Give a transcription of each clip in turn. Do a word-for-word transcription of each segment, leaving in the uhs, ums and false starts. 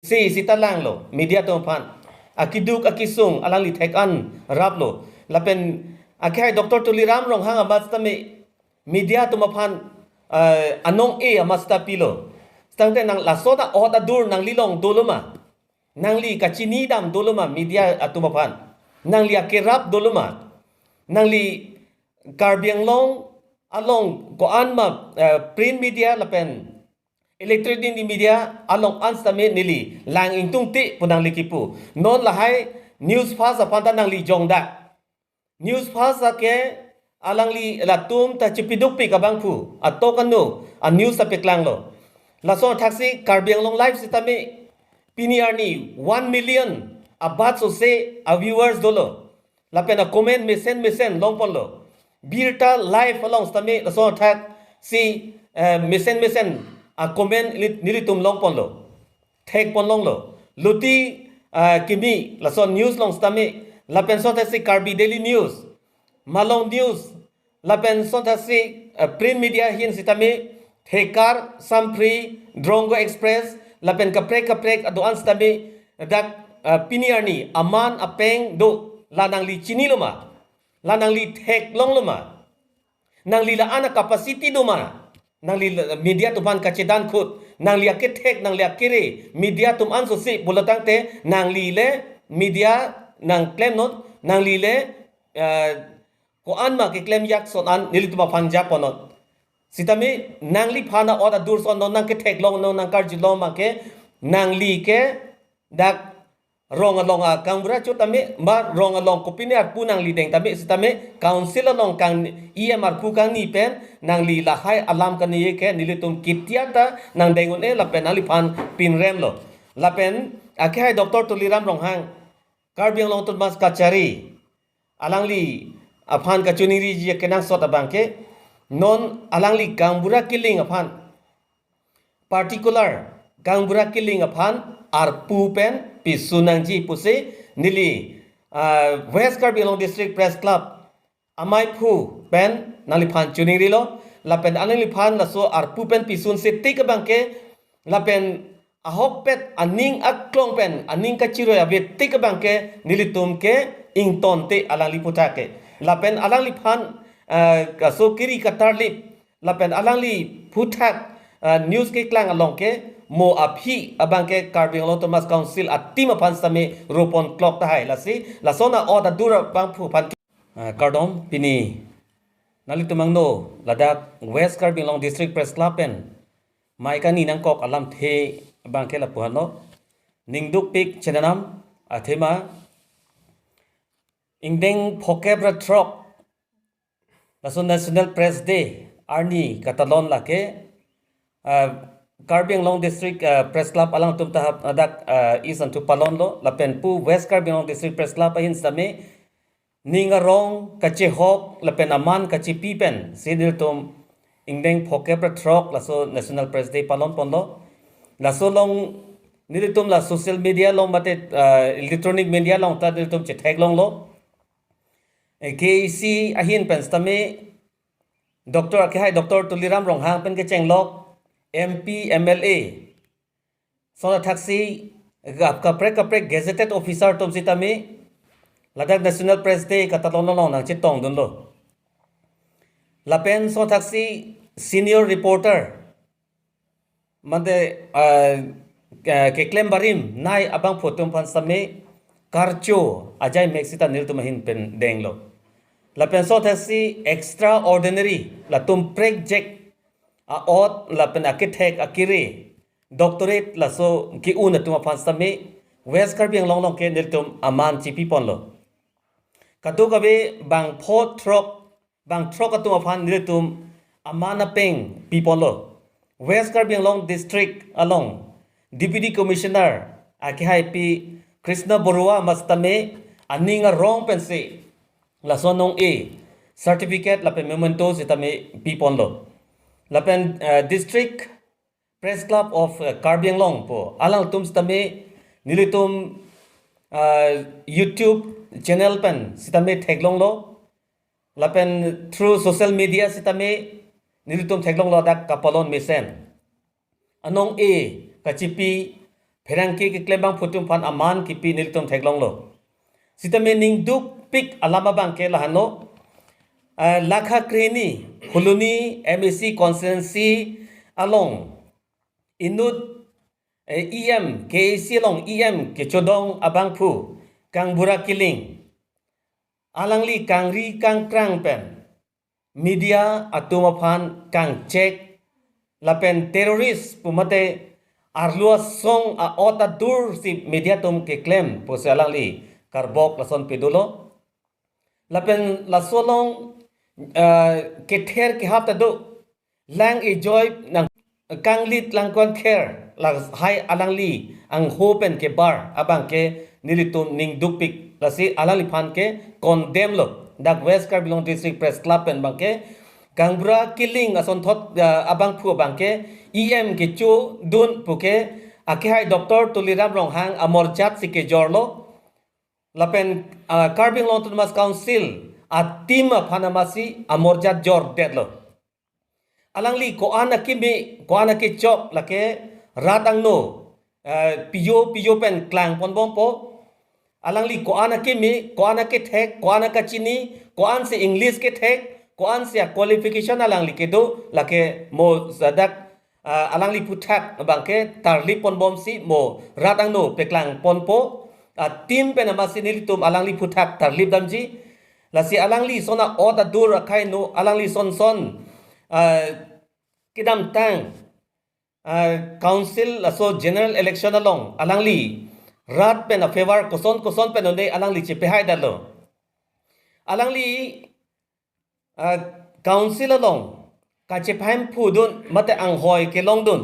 Si sita langlo, media atum aphan. Akeduk akesung alangli thek-an raplo. Lapen akehai Doctor Tuliram Ronghang amat sitame media atum aphan, eh, anong-e amat sita pilo. Tangte nang laso ta ahut adur nangli along dolo ma? Nangli kachinidam dolo ma media atum aphan? Nangli akerap dolo ma? Nangli Karbi Anglong along ko-an ma, eh, print media lapen electronic media along an sitame neli lang ingtungte pu nangli kipu. Non lahai News First aphan ta nangli jongdak. News First ake alangli latum ta chipidukpik abangphu atok anu a news ta peklanglo. Lason athaksi Karbi Anglong Live sitame pini arni one million abat sose a viewers dolo. Lapen a comment mesen mesen longponlo. Birta Live along sitame lason athaksi, eh, mesen mesen a comment neli-, nelitum longponlo. Thekponlonglo. Luti, ah, kimi lason news along sitame, lapen son athaksi Karbi Daily News, Malong News, lapen son athaksi, ah, print media ahin sitame, Thekar, Samphri, Drongo Express, lapen kaprek kaprek adoan sitame, dak, ah, pini arni aman apeng do, la nangli chinilo ma? La nangli theklonglo ma? Nangli la-an a capacity do ma? Nangli la-, media atum aphan kachedan khut. Nangli akethek, nangli akere media atum an sose pulo tangte, nangli le media nangklemnon, nangli le, eh, ko-an ma keklem jak son an nelitum aphan japonnon. Sitame nangliphan ahut adur son non nangketheklong, non nangkarjulong ma ke, nangli ke dak rong along a gaonbura chot tame, ba rong along kopine arpu nangli deng tame, sitame council along kang E M arpu kangni pen nangli lahai alam kani ke nelitum kitia ta nangdeng un-e lapen nangliphan pinremlo. Lapen akehai Doctor Tuliram Ronghang, Karbi Anglong Autonomous Kachari, alangli aphan kachiningriji kenangsot abang ke, non alangli gaonbura kiling aphan, particular gaonbura kiling aphan arpu pen pisun nangji pusi neli, ah, West Karbi Anglong District Press Club amaiphu pen nangliphan chiningrilo, lapen alangliphan laso arpu pen pisunse tik abang ke, lapen ahokpet aning aklong pen aning kachiroi ave tik abang ke nelitum ke ingtonte alangli aphuthak ke. Lapen alangliphan, ah, kaso kiri katarlip lapen alangli aphuthak, ah, news keklang along ke mo aphi abang ke Karbi Anglong Autonomous Council a team aphan sitame ropon klok tahai. Lasi lason ahut adur abangphu aphan, ah, kardom. Pini nanglitum angno ladak West Karbi Anglong District Press Club pen mai kangni nangkok alamthe abang ke lapu hanlo. Ningdukpik chenanam athema ingdeng phokep ra throk laso National Press Day arni katalon lake, ah, Karbi Anglong District, ah, Press Club alangtum ta hap-, hadak, ah, East an thu palonlo, lapen pu West Karbi Anglong District Press Club ahin sitame ning arong kachehok lapen aman kachepi pensi nelitum ingdeng phokep ra throk laso National Press Day palonponlo. Laso along nelitum la social media along mate, ah, electronic media along ta nelitum chetheklonglo. Eh, K A A C ahin pen sitame Doctor akehai Doctor Tuliram Ronghang pen kechenglok M P, M L A, son athaksi gap kaprek kaprek gazetted officer atum sitame ladak National Press Day katalon along nangchetongdunlo. Lapen son athaksi senior reporter mate, ah, ke-, keklem barim nei abangphu atum aphan sitame karcho ajai mek sita nelitum ahin pen denglo. Lapen son athaksi extraordinary latum prekjek a-ot lapen akethek akere doctorate laso ke-un atum aphan sitame West Karbi Anglong along ke nelitum aman chepiponlo. Kadokave bang pho throk, bang throk atum aphan nelitum aman apeng piponlo. West Karbi Anglong District along Deputy Commissioner akehai Pi Krishna Borua amat sitame aning arong pensi laso anong-e certificate lapen memento sitame piponlo. Lapen, eh, District Press Club of, eh, Karbi Anglong pu alangtum sitame nelitum, eh, YouTube channel pen sitame theklonglo. Lapen through social media sitame nelitum theklonglo dak kapalon mesen. Anong-e kachepi pherangke keklem abangphu atum aphan aman kipi nelitum theklonglo. Sitame ningdukpik alam abangke lahenlo, eh, Lakha Krehini Phuloni M A C constituency along inut, eh, E M, K A C along E M kechodong abangphu Kangbura Killing, alangli kangri kangkrang pen media atum aphan kangchek lapen terrorist pu mate arlo asong a-ot adur si media atum keklem pusi alangli karbok lason pedolo. Lapen laso along, eh, kether kehap ta do, lang ejoi nang kanglit lang konther lahai alangli angho pen kebar abangke nelitum ningdukpik, lasi alangliphan ke condemn lo. Dak West Karbi Anglong District Press Club pen abangke Kangbura Killing asonthot, eh, abangphu abangke E M kechodun puke akehai Doctor Tuliram Ronghang amorjat si kejorlo. Lapen, ah, Karbi Anglong Autonomous Council a-team aphan amatsi amorjat jordetlo. Alangli ko-an akeme, ko-an akechok lake rat angno, eh, pijo pijo pen klangponbompo. Alangli ko-an akeme, ko-an akethek, ko-an akachini, ko-ansi English kethek, ko-ansi a-qualification alangli kedo, lake mo ladak, ah, alangli aphuthak abangke tarlipponbomsi mo rat angno peklangponpo. A-team pen amatsi nelitum alangli aphuthak tarlip damji. Lasi alangli ason a-ot adur akhai no, alangli ason son, ah, kedamtang, ah, council laso general election along alangli rat pen a-favor koson koson pen un-e alangli chepehai detlo. Alangli, ah, council along kachepahemphu dun mate anghoi kelong dun,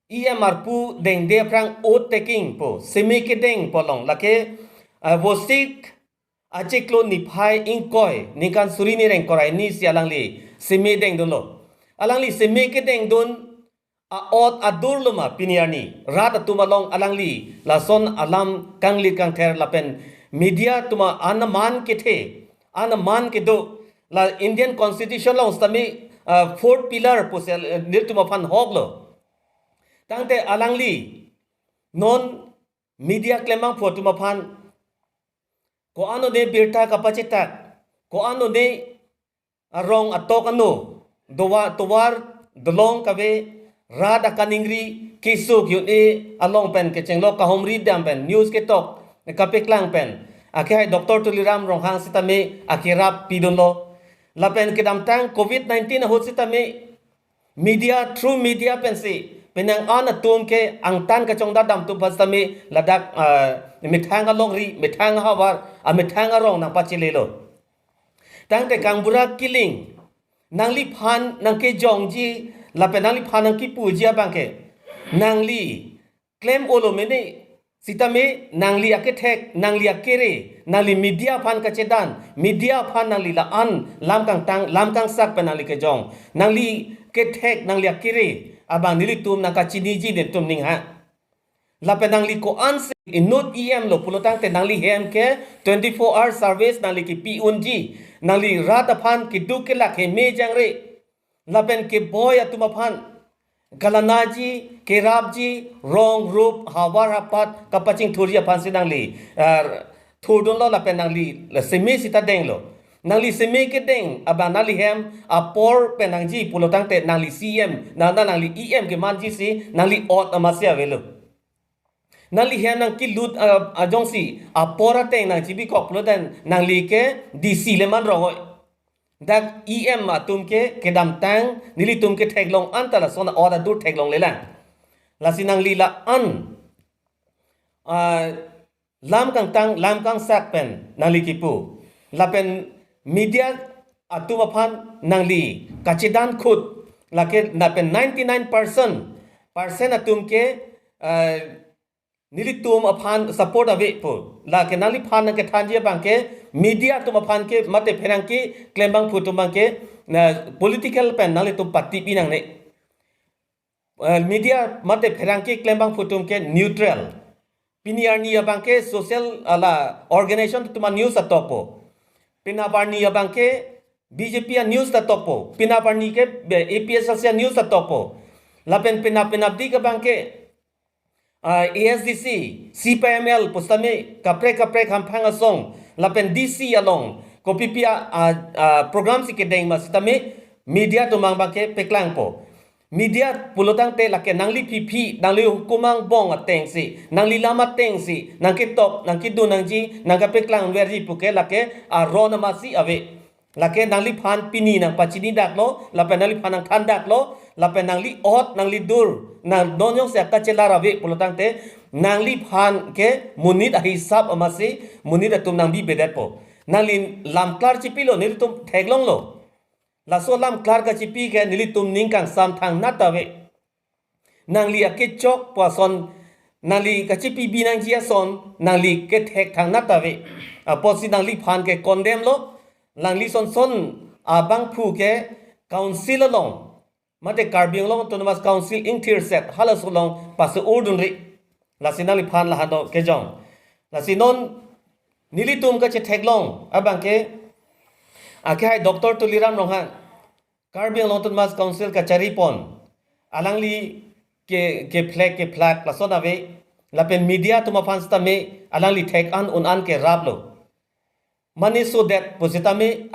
E M arpu dengde aphrang oath taking pu seme kedeng pu along lake, ah, Vosik achiklo niphai ingkoi ningkan suri ni rengkor arni si alangli seme dengdunlo. Alangli seme kedengdun a-ot adur lo ma pini arni rat atum along alangli lason alam kanglit kangther lapen media atum an aman kethe, an aman kedo, la Indian Constitution along sitame, ah, fourth pillar pusi, eh, nelitum aphan hok lo. Tangte alangli non media klem abangphu atum aphan ko-an un-e birta kapachetak, ko-an un-e arong atok ano, dowa tovar dolong kave, rat akaningri keso ke-un-e along pen kechenglo, kahumri dam pen news ketok kapeklang pen akehai Doctor Tuliram Ronghang sitame akerap pidunlo. Lapen kedamtang covid nineteen ahut sitame media, through media pensi penang an atum ke angtan kachongdat dam atum aphan sitame ladak, ah, methang alongri, methang ahavar, ah, methang arong nangpachelelo. Tangte Kangbura Killing, nangliphan nangkejongji lapen nangliphan nangkipuji abangke nangli klem olo mene, sitame nangli akethek, nangli akere, nangli media aphan kachedan, media aphan nangli la-an lam kangtang, lam kangsak pen nangli kejong, nangli kethek, nangli akere abang nelitum nangkachiniji nelitum ninghang. Lapen nangli ko-ansi inut E M lo pulo tangte nangli hem ke twenty-four hour service nangli kipi unji, nangli rat aphan keduk kelak heme jangre lapen keboi atum aphan kalanaji, kerapji, rong rup, havar hapat kapachingthurji aphansi nangli, eh, thurdunlo lapen nangli la seme sita denglo. Nangli seme kedeng abang nangli hem apor pen nangji pulo tangte nangli C M, na, na nangli E M kemanji si nangli ot amatsi avelo. Nangli hem nangkilut, ah, ajongsi apor ateng nangchibikok pulo tangte nangli ke D C le man rong oi. Dak E M atum ke kedamtang nelitum ke theklong anta lason a-ot adur theklonglelang. Lasi nangli la-an, ah, lam kangtang, lam kangsak pen nangli kipu. Lapen media atum aphan nangli kachedan khut. Lake lapen ninety-nine percent, percent atum ke, eh, nelitum aphan support ave pu. Lake nangliphan nangkethanji abangke media atum aphan ke mate pherangke klem abangphu atum abangke na political pen nanglitum party pi nangne. Eh, media mate pherangke klem abangphu atum ke neutral. Pini arni abangke social ala organization atum a-news ta tokpo. Penap arni abangke B J P a-news ta tokpo. Penap arni ke, eh, A P H L C a-news ta tokpo. Lapen penap penapdik abangke ah, A S D C, C P I M L pusitame kaprek kaprek hamphang asong lapen D C along kopipi a, ah, ah, program si kedeng ma sitame media atum abangke peklangpo. Media pulotangte lake nangli phiphi, nangli hukum angbong atengsi, nangli lam atengsi nangketok, nangkedun nangji, nangkepeklang verji puke lake aron amatsi ave. Lake nangliphan pini nangpachini daklo, lapen nangliphan nangthan daklo, lapen nangli ot, nangli dur, nang non jongsi akachelar ave pulotangte, nangliphan ke monit ahisap amatsi monit atum nangbi bedetpo. Nangli lam klar chipilo, nelitum theklonglo. Laso lam klar kachipi ke nelitum ning kangsam thangnat ave. Nangli akechok pu ason, nangli kachipi bi nangji ason, nangli kethek thangnat ave. Apotsi nangliphan ke condemn lo, nangli son son abangphu ke council along, mate Karbi Anglong Autonomous Council ingthirset halaso along pasudundri. Lasi nangliphan lahano kejong. Lasi non nelitum kachetheklong abangke, akehai Doctor Tuliram Ronghang, Karbi Anglong Autonomous Council kacharipon, alangli ke, kephlek kephlak lason ave, lapen media atum aphan sitame alangli thek an un an keraplo. Mane so det pusitame